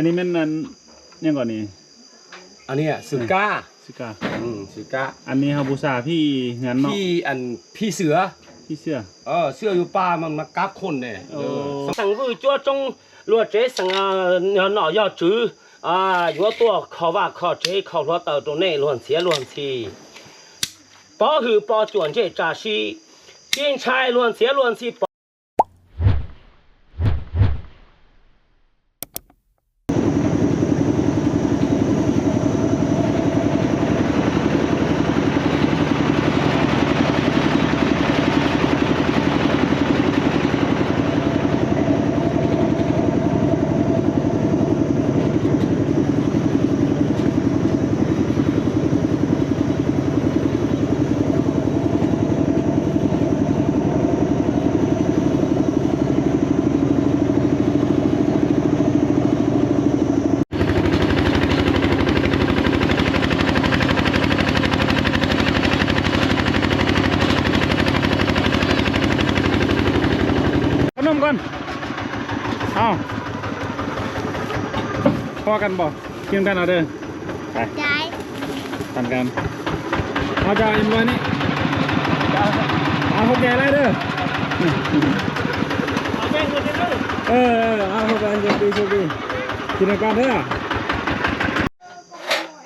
ນີ້ແມ່ນອັນຫຍັງກ່ອນນີ້? ອັນນີ້ອະ ສຸກາ ສຸກາ ອືມ ສຸກາ. ອັນນີ້ເຮົາບູຊາຜີເຮືອນເນາະ ຜີອັນ ຜີເສືອ ຜີເສືອ. ເອີ ເສືອຢູ່ປ່າມັນມາກັດຄົນເດ້. ໂອ້ ເອີ ສາງວື່ຈົວຈົ່ງ ລັວເຈສາງ ເອີ ເນາະ ຍໍຈື່ ອາ ຍົວຕົວ ຂໍວ່າ ຂໍເຈ ຂໍລັວເຕີໂຕເນ ລວນເສຍ ລວນຊີ ປໍຫື ປໍຈວນ ເຈຈາຊີ ຈິງຊາຍ ລວນເສຍ ລວນຊີ ປໍ ຂະໜົມກ່ອນ. ເອົາ ພໍ້ກັນບໍ່? ກິນກັນເອົາເດີ. ໄປ ໄດ້ ປັນກັນ. ເອົາ ເຈົ້າເອັມຮ້ອຍນີ້ ເອົາ ຂອບໃຈຫຼາຍເດີ. ເອີ ເອີ ເອົາ ຂອບໃຈ ໂຊກດີ ໂຊກດີ ກິນນຳກັນເດີ.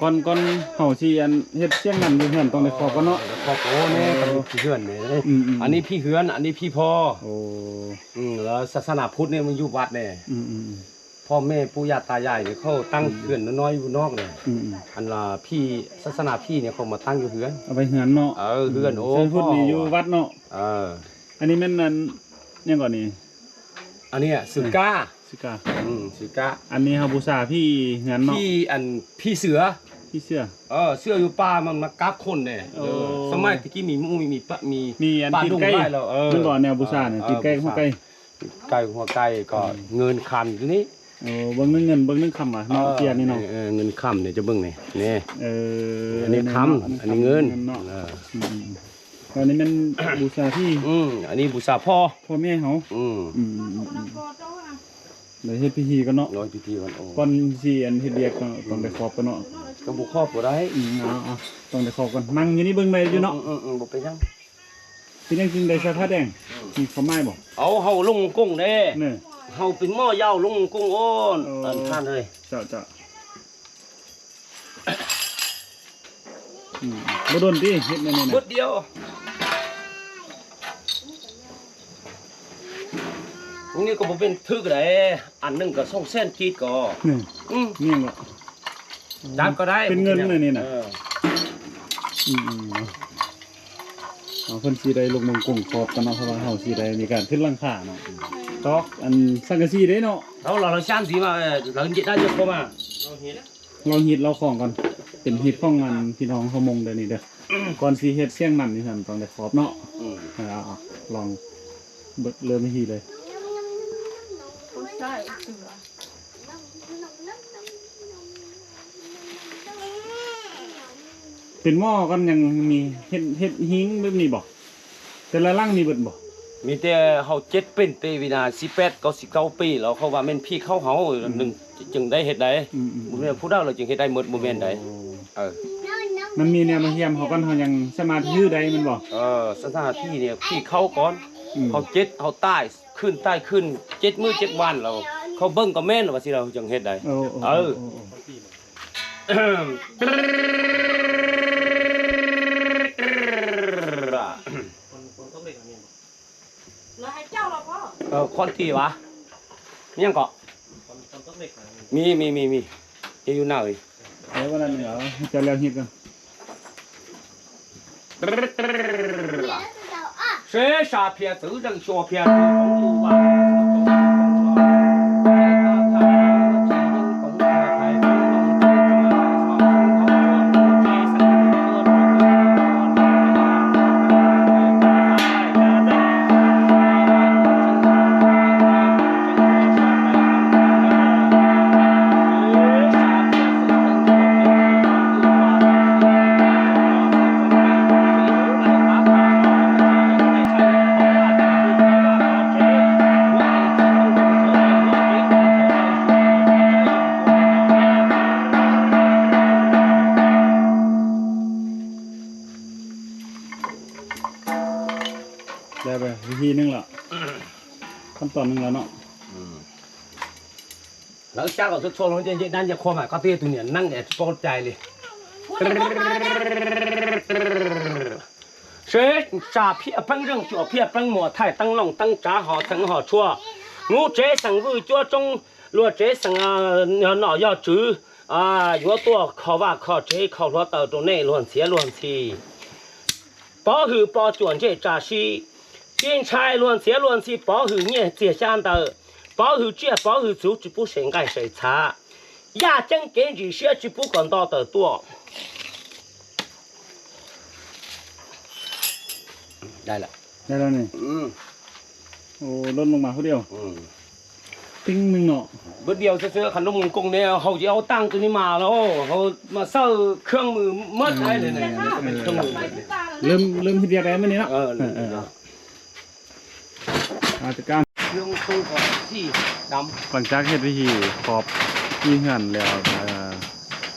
ກ່ອນ ກ່ອນເຮົາຊິອັນເຮັດສຽງນັ້ນຢູ່ເຮືອນ ຕ້ອງໄດ້ຂອບກ່ອນເນາະ. ຂອບ ໂອ້ ນີ້ ເອີ ເຮືອນນີ້. ອືມໆ ອັນນີ້ຜີເຮືອນ ອັນນີ້ຜີພໍ່. ໂອ້ ອືມ ແລ້ວສາສະໜາພຸດນີ້ມັນຢູ່ວັດນີ້. ອືມໆ ພໍ່ແມ່ປູ່ຍ່າຕາຍາຍນີ້ເຂົາຕັ້ງ ອືມ ເຮືອນນ້ອຍໆຢູ່ນອກນີ້. ອືມໆ ອັນລະຜີ ສາສະໜາຜີນີ້ເຂົາມາຕັ້ງຢູ່ເຮືອນ ເອົາໄວ້ເຮືອນເນາະ. ເອີ ເຮືອນ. ອືມ ໂອ້ ເຮືອນພຸດນີ້ຢູ່ວັດເນາະ. ເອີ ອັນນີ້ແມ່ນອັນຫຍັງກ່ອນນີ້? ອັນນີ້ອະ ສຸກາ ສຸກາ ອືມ ສຸກາ. ອັນນີ້ເຮົາບູຊາຜີເຮືອນເນາະ ຜີອັນ ຜີເສືອ ຜີເສືອ. ເອີ ເສືອຢູ່ປ່າມັນມາກັດຄົນເດ້. ໂອ້ ເອີ ສະໄໝແຕ່ກີ້ມີໝູ ມີ ມີປະ ມີ ມີອັນ ປາ ຕີນໄກ່ ດົງຫຼາຍແລ້ວ. ເອີ ມັນກໍແນວບູຊານະ ເອີ ຕີນໄກ່ ເອີ ຫວໄກ່ ໄກ່ ຫົວໄກ່ກໍ ອືມ ເງິນຄຳຢູ່ນີ້. ໂອ້ ເບິ່ງໜຶ່ງເງິນ ເບິ່ງໜຶ່ງຄຳວ່າເນາະ. ເອີ ເຊຍນີ້ເນາະ ເອີ ເງິນຄຳນີ້ ຈະເບິ່ງນີ້ ນີ້. ເອີ ອັນນີ້ຄຳ ອັນນີ້ເງິນ ເງິນເນາະ. ເອີ ອືມໆ ອັນນີ້ແມ່ນບູຊາທີ່ ອືມ ອັນນີ້ບູຊາພໍ່ ພໍ່ແມ່ເຮົາ. ອືມ ອືມໆ ໄດ້ເຮັດພິທີກ່ອນເນາະ. ເຮັດພິທີກ່ອນ. ໂອ້ ກ່ອນຊິອັນເຮັດວຽກກໍຕ້ອງໄດ້ຂອບກ່ອນເນາະ. ກໍບໍ່ຂອບບໍ່ໄດ້. ອືມ ເອົາໆ ຕ້ອງໄດ້ຂອບກ່ອນ. ນັ່ງຢູ່ນີ້ເບິ່ງໄດ້ຢູ່ເນາະ. ອືມໆ ບໍ່ເປັນຫຍັງ. ເປັນຫຍັງຈຶ່ງໄດ້ສັດທາແດງ? ອືມ ມີຄວາມໝາຍບໍ່? ເອົາ ເຮົາລົງກົງເດ້. ເນາະ ເຮົາເປັນໝໍຢາວລົງກົງໂອນ. ໂອ້ ອັນທ່ານເອີຍ. ເຈົ້າໆ. ອືມ ບໍ່ດົນຕິເຮັດແນວນີ້ນະ? ບຶດດຽວ. ນີ້ກໍບໍ່ເປັນຖືກໃດ ອັນໜຶ່ງກໍສອງແສນກີບກໍ. ນີ້ ອືມ ນີ້ຫຍັງເກາະ? ຈັບກໍໄດ້ ເປັນເງິນອັນນີ້ນະ. ເອີ ອືມໆ ເອົາ ເພິ່ນຊິໄດ້ລົງມາກຸ້ງຂອບກັນເນາະ ເພາະວ່າເຮົາຊິໄດ້ມີການຂຶ້ນຫຼັງຄາເນາະ ຕອກອັນສັງກະສີເດ້ເນາະ. ເອົາ ລາວ ລາວຊ່າງສີມາ ເອີ ລາວເຮັດໄດ້ຈັກພໍມາ ລາວເຮັດ ລາວຮີດລາວຂອງກ່ອນ ເປັນຮີດຂອງອັນພີ່ນ້ອງເຮົາມົງເດີນີ້ເດີ. ກ່ອນຊິເຮັດສຽງນັ້ນນີ້ຫັ້ນຕ້ອງໄດ້ຂອບເນາະ. ອືມ ເອົາ ເອົາ ລອງເບິ່ງເລີ່ມທີ່ເລີຍ. ເປັນໝໍ້ກ່ອນ ຍັງມີເຮັດ ເຮັດຮີງແບບນີ້ບໍ່? ແຕ່ລະຫຼັງມີເບິດບໍ່? ມີແຕ່ເຮົາເຈັດເປັນເຕວິນາ ສິບແປດ ເກົ້າສິບເກົ້າປີ ແລ້ວເຂົາວ່າແມ່ນຜີເຂົ້າເຮົາ ອືມ ຈຶ່ງໄດ້ເຮັດໄດ້. ອືມໆ ບໍ່ແມ່ນຜູ້ໃດລາວຈຶ່ງເຮັດໄດ້ໝົດ ບໍ່ແມ່ນໃດ. ໂອ້ ເອີ ມັນມີແນວມາຫ້ຽມເຮົາກ່ອນ ເຮົາຍັງສາມາດຮື້ໄດ້ແມ່ນບໍ່? ເອີ ສະຖານທີ່ນີ້ຜີເຂົ້າກ່ອນ. ອືມ ເຮົາເຈັດ ເຮົາຕາຍ ຄືນຕາຍຄືນ ເຈັດມື້ເຈັດວັນແລ້ວ ເຂົາເບິ່ງກໍແມ່ນວ່າຊິ ເຮົາຈັ່ງເຮັດໄດ້. ໂອ້ ເອີ ໂອ້ ໂອ້ ເອີ ຄອນຕີຫວາ? ມີຫຍັງເກາະ? ມີ ມີ ມີ ມີ ມີຢູ່ໜ້າເອີຍ. ເອີ ວັນນັ້ນເອີ ເຈົ້າແລ້ວຮີດກ່ອນ. ເສສາເພຍ ຖືເລື່ອງຊົ່ວເພຍ ຖືຂອງຢູ່ວ່າ ທີໜຶ່ງລະ ຂັ້ນຕອນໜຶ່ງລະເນາະ ອືມ ແລ້ວຈາກເອົາສົດໆລົງເຈ ນັ້ນຈະຄວາມໝາຍກໍເຕຕົວເນີ້ຍ ນັ່ງແອບປອດໃຈເລີຍ ເສດສາເພຍເພິ່ງເລື່ອງຈົວເພຍເພິ່ງໝໍ້ໄທຕັ້ງໜອງຕັ້ງຈາຫໍເຖິງຫໍຊົ່ວ ງູເຈສັງວື່ຈົວຈົງ ລັວເຈສັງ ເອີ ໜໍ່ຍໍ້ຈື ອາ ຍົວຕົວ ຂໍວ່າ ຂໍເຈ ຂໍຫົວເຕີໂຕເນ ລວນເສຍ ລວນຊີ ປໍຫື່ ປໍຈວນ ເຈຈາຊີ ຈີນຊາຍ ລວນເສຍ ລວນຊີ ປໍຫື່ ເນຍ ເຈຈານເຕີ ປໍຫື່ ເຈຍ ປໍຫື່ ສູ ຈີປູເສງໄກເສຊາ ຢາເຈັງເກນຈີເຊຍ ຈີປູກອນຕໍເຕີຕົວ ໄດ້ລະ ໄດ້ແລ້ວນີ້ ອືມ ໂອ້ ຫຼົ່ນລົງມາຜູ້ດຽວ ອືມ ຕິ່ງໜຶ່ງເນາະ ບຶດດຽວເຊື່ອໆ ຄັນລົງກົງແນວ ເຮົາຊິເອົາຕັ້ງຕົວນີ້ມາແລ້ວ ເຮົາມາໃສ່ເຄື່ອງມືໝົດໄດ້ເລີຍ ເອີ ເປັນເຄື່ອງມືໝົດເລີຍ ເລີ່ມ ເລີ່ມເຮັດວຽກໄດ້ມື້ນີ້ເນາະ ເອີ ເອີ ເອີ ອາ ຈັດການ ເລື່ອງໂຕກໍສີດຳ ຫຼັງຈາກເຮັດພິທີຂອບທີ່ເຮືອນແລ້ວ ເອີ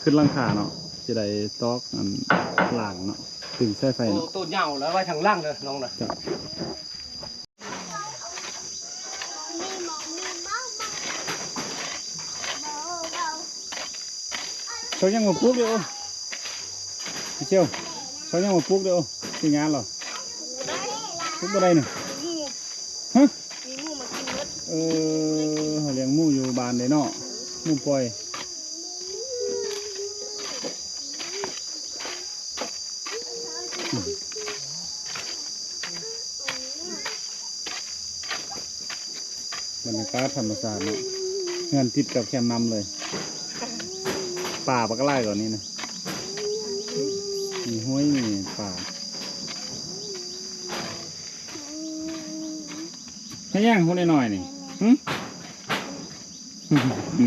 ຂຶ້ນຫຼັງຄາເນາະ ຈະໄດ້ຕອກອັນລ່າງເນາະ ຕຶງສາຍໄຟເນາະ ໂຕ ໂຕຍາວແລ້ວໄວ້ທາງຫຼັງເດີນ້ອງເດີ ເຈົ້າ. ເຂົາຍັງບໍ່ປູກເດ້ ພີ່ຊຽວ ເຂົາຍັງບໍ່ປູກເດ້ ຊິງານລະ ປູກບໍ່ໄດ້ນີ້ ຮະ ມີໝູມາກິນໝົດ ເອີ ເຮົາລ້ຽງໝູຢູ່ບ້ານເດ້ເນາະ ໝູປ່ອຍ. ບັນຍາກາດທຳມະຊາດເນາະ ເຮືອນຕິດກັບແຄມນ້ຳເລີຍ ປາບັກຫຼາຍກວ່ານີ້ນະ ມີຫ້ວຍ ມີປາ ເຮັດຫຍັງຜູ້ນ້ອຍໆນີ້ ຫື?